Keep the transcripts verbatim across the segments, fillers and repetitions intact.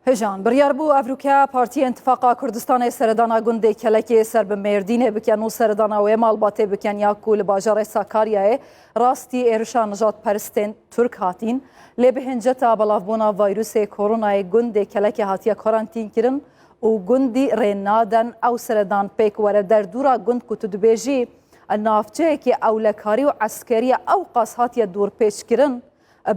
Hêjan, biryar bû evroke Partiya Întifaqa Kurdistanê seredana gundê Kelekê ser bi Mêrdînê bikin û seredana wê malbatê bikin ya ku li bajarê Sakaryayê rastî êrişa nijadperistên Tirk hatîn. Lê bi hinceta belavbûna vayrûsê koronayê gundê Kelekê hatiye karantînkirin û gundî rê naden ew seredan pêk were. Derdora gund ku tu dibêjî navçeyekî ewlekarî û eskerî ye ewqas hatiye dorpêçkirin,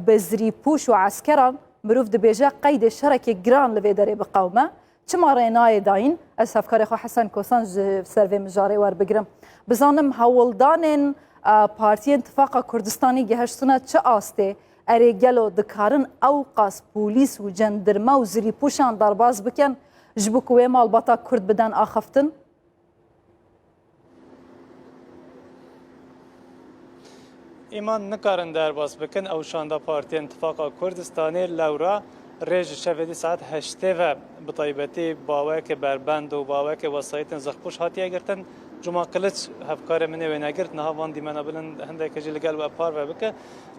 bi zirîpûş û eskeran, mirov dibêje qeydê şerekê giran li vê derê biqewime. Çima rê nayê dayîn? Ez hevkarê xwe Hesen Kosan ji ser vê mijarê werbigirim. Bizanim hewldanên, e, Partiyên Tifaqa Kurdistanî gihiştine çi astê? Erê gelo dikarin ewqas polîs û cendirme û zirîpûşan derbas bikin ji bo ku wê malbata Kurd biden axiftin? Îman nikarin derbas bikin ew şanda Partiyên Tifaqa Kurdistanê lewra rê ji şevê dî saet heştê ve bi taybetî bi awayekê berbend û bi awayekê wesayîtên zixpûş hatiye girtin. Cuma Kiliç hevkarê min ê wê negirt, niha van dîmena bilind hindekî jî li gel we parve bike.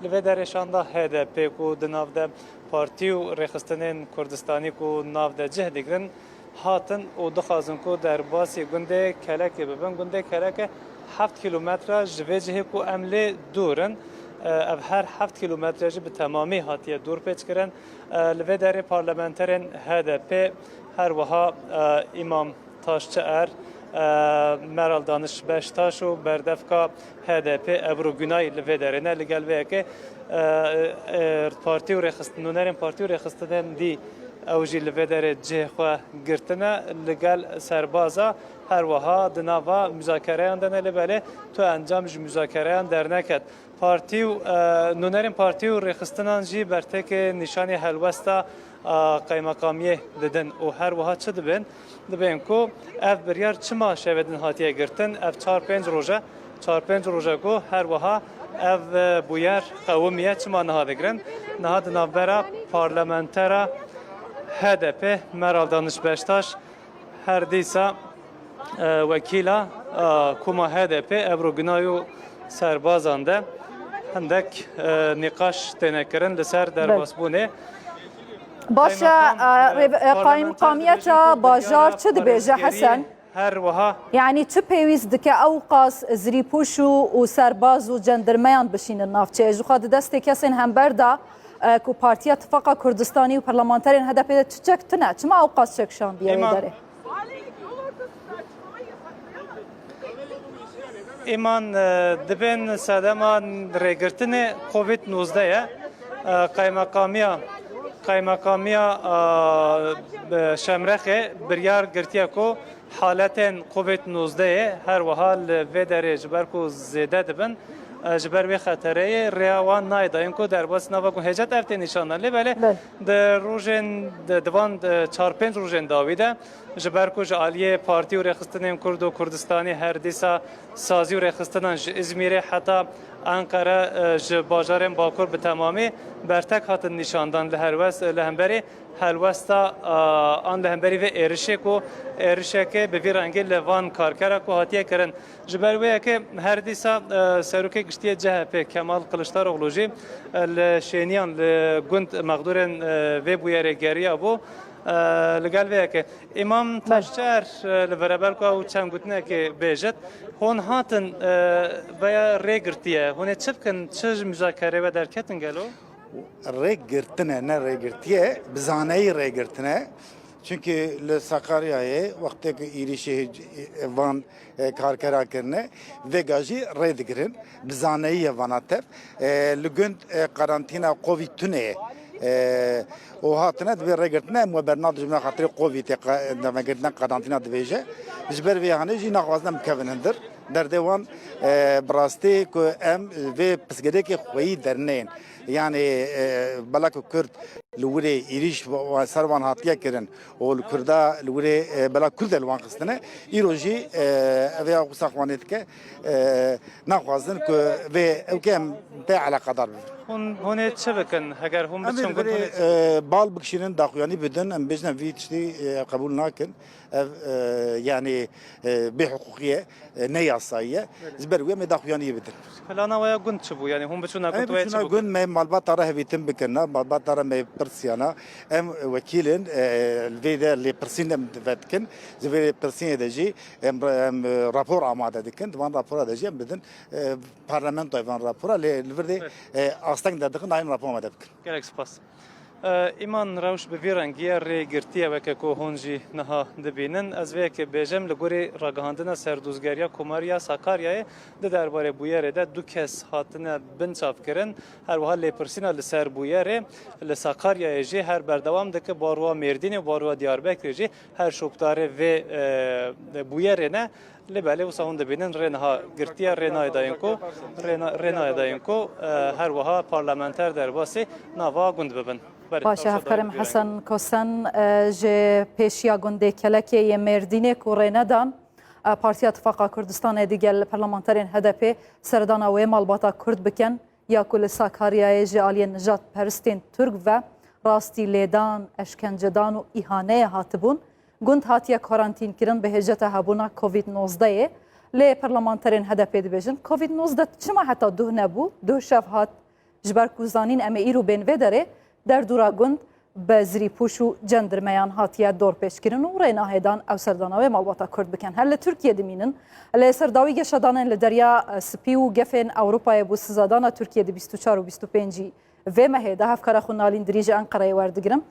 Li vê derê şanda H D P ku di nav de partî û rêxistinên Kurdistanî ku nav de cih digrin, hatin û dixwazin ku derbasî gundê Kelekê bibin. Gundê Keleke heft kîlometre ji vê cihê ku em lê dûr in. E, ev her heft kîlometre jî bi temamî hatiye dorpêçkirin. E, li vê derê parlamenterên H D P, her wiha, e, Îmam Taşçier, e, Meral Daniş Beştaş û berdevka H D P Ebru Günay li vê derê ne. Li gel vê yekê, e, e, partî û rêxist-, nûnerên partî û rêxistinên dî ew jî li vê derê cihê xwe girtine. Li gel serbaza her wiha di nava muzakereyan de ne, lê belê tu encam ji muzakereyan derneket. Partî û, e, nûnerên partî û rêxistinan jî bertekê nîşanî helwesta, e, qeymeqamiyê didin û her wiha çi dibên? Dibên ku ev biryar çima şevê din hatiye girtin? Ev çar pênc roj e, çar pênc roj e ku her wiha ev, e, bûyer qewimiye. Çima niha digirin? Niha di navbera parlamentera H D P Meral Daniş Beştaş, her dîsa, e, wekîla, e, koma H D P Ebru Günay û serbazan de hindek, e, nîqaş têne kirin li ser Belê. derbasbûnê. Baş e, Qeymeqam, e, e, rêve-, e, parlamenter qeymeqamiyeta dibêjin ku bajar çi dibêje, parêzgeriyê Hesen? Her wiha. Yanî çi pêwîst dike ew qas zirîpûş û, û serbaz û cendirmeyan bişînin navçeyê? Ji xwe di destê kesên hember de, e, ku Partiya Tifaqa Kurdistanî û parlamenterên H D P de çi çek tune? Çima ew qas çek şandiye wê Îman. derê? Îman, e, dibên sedema rêgirtinê Covid nozdeh ye. E, qeymeqamiya, qeymeqamiya, e, Şemrexê biryar girtiye ku haletên Covid nozdeh her wiha li vê derê ji ber ku zêde dibin, e, ji ber wê xetereyê rêya wan nayê dayîn ku derbas nava ku hêcet ev tê nîşandan. Lê belê Belê. di rojên, di, di van, di çar pênc rojên dawî de ji ber ku ji aliyê partî û rêxistinên Kurd û Kurdistanî her dîsa sazî û rêxistinan ji Îzmîrê heta Enqere, e, ji bajarên Bakur bi temamî bertek hatin nîşandan li helwest, li hemberî helwesta, e, an li hemberî vê êrişê ku êrişeke bi vî rengî li van karkera ku hatiye kirin. Ji ber wê yekê her dîsa, e, serokê giştî yê C H P Kemal Kiliçdaroglu jî, e, li Şêniyan li gund mexdûrên, e, vê bûyerê geriya bû. E, li gel vê yekê Îmam Taşçer, e, li vir e, belku ew çend gotinekê bêjit. Hûn hatin, e, veya rê girtiye. Hûn ê çi bikin? Çi ji muzakerê ve derketin gelo? Rê girtine, ne rê girtiye, bi zaneyî rê girtine. Çimkî li Sakaryayê wextê ku êrîşê van, e, karkera kirine, vêga jî rê digirin. Bi zaneyî ye vana tev. E, li gund, e, karantîna Covid tune ye. E, û hatine divê rê girtine, em we bernadin ji me xatirê Covid ê qa-, devegirtina karantîna divêje. Ji ber vê hanê jî naxwazin em bikevin hundir. Derdê wan, e, bi rastî ku em vê pirsgirêkê xweyî derneyên. Yanî, e, bela ku Kurd li wirê êrîş wa-, ser wan hatiye kirin û li Kurda li wirê, e, bela Kurd e li wan xistine, îro jî, e, ev ya wisa xwanê dike, e, naxwazin ku vê ew ke em pê eleqedar bibin. Hûn, hûn ê çi bikin? Heger hûn Em ê biçin li gund, hûn ê virê, çi bikin? e, bal bikişînin, daxuyanî bidin, em bêjin em vî tiştî, e, qebûl nakin. Ev, e, yanî, e, bêhiqûqî ye, e, ne yasayî ye. Ji ber wê em ê daxuyaniyê bidin. Plana we ya gund çi bû? Yani hûn biçûna Em gund we ya çi biçûna bû? Gund, me malbata re hevîtin bikirina, malbata re me pirsiyana, em wekîlin, e, li vê de lêpirsîn em vedikin. Ji vê lêpirsînê de jî em, em, e, rapor amade dikin. Di van rapora de jî em bidin, e, parlamentoyê van rapora. Lê li vir de, e, asteng derdixin, nayên rapor amade bikin. Gelek spas. E, Îman, rewş bi vî rengî ye, rê girtiye weke ku hûn jî niha dibînin. Ez vê yekê bêjim, li gorî ragihandina serdozgeriya Komariya Sakaryayê di derbarê bûyerê de du kes hatine binçavkirin. Her wiha lêpirsîna li ser bûyerê li Sakaryayê jî her berdewam dike, bi wan rûya Mêrdînê û bi wan rûya Diyarbekirê jî her şopdarê vê, e, bûyerê ne. Lê belê wisa hûn dibînin rê niha girtiye, rê nayê dayîn ku, rê na-, rê nayê dayîn ku, e, her wiha parlamenter derbasî nava gund bibin. Berê Baş e, tewşa hevkarê dayîn min vî Hesen Kosen, e, ji pêşiya gundê Kelekê yê Mêrdînê ku rê nedan, e, Partiya Tifaqa Kurdistanê digel parlamenterên H D P seredana wê malbata Kurd bikin, ya ku li Sakaryayê ji aliyê nijadperistên Tirk ve rastî lêdan, eşkencedan û îhaneyê hatibûn, gund hatiye karantînkirin bi hêjeta hebûna Covid nozdehê. Lê parlamenterên H D P dibêjin, Covid nozdeh çima heta duh nebû? Duh şev hat, ji ber ku zanîn em ê îro bên vê derê, derdora gund bi zirîpûş û cendirmeyan hatiye dorpêçkirin û rê nahêdan ew serdana wê malbata Kurd bikin. Her li Tirkiyê dimînin. Li serdawî geşedanên li Derya Spî û gefên Ewropayê bo sizadana Tirkiyê di bîst û çar û bîst û pêncî vê mehê de hevkara xwe Nalîn Dirî ji Enqereyê werdigirim.